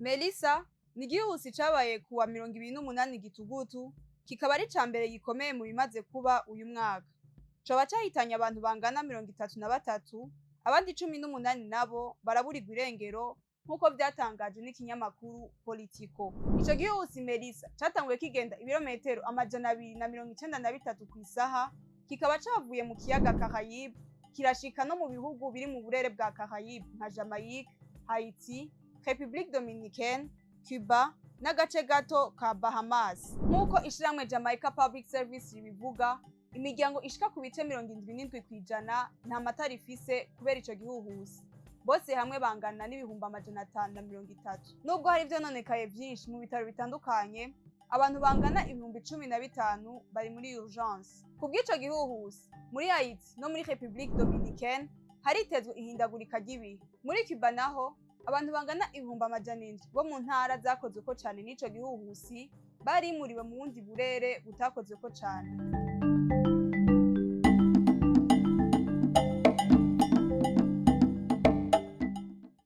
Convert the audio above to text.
Melissa ni igihuhusi cabaye kuwa 28 Gitugutu, kikaba ari ica mbere gikomeye mu bimaze kuba uyu mwaka. Coba cahitanye abantu bangana 33, abandi 18 nabo baraburirwa irengero, nk'uko vyatangajwe n'ikinyamakuru Politico. Ico gihuhusi Melissa catanguye kigenda ibirometero 293 kw'isaha, kikaba cavuye mu kiyaga Caraïbe kirashika no mu bihugu biri mu burere bwa Caraïbe nka Jamaïque, Haiti, République Dominicaine, Cuba n'agace gato ka Bahamas. Nk'uko ishirahamwe Jamaica Public Service ribivuga, imiryango ishika ku bice 77% nta matara ifise kubera ico gihuhusi. Bose hamwe bangana n'530,000. Nubwo hari ivyononekaye vyinshi mu bitaro bitandukanye, abantu bangana 15,000 bari muri urgence. Ku bw'ico gihuhusi, muri Haiti no muri République Dominicaine haritezwe ihindagurika ry'ibihe. Muri Cuba naho, abantu bangana 700,000 bo mu ntara zakozweko cane n'ico gihuhusi barimuriwe mu bundi burere butakozweko cane.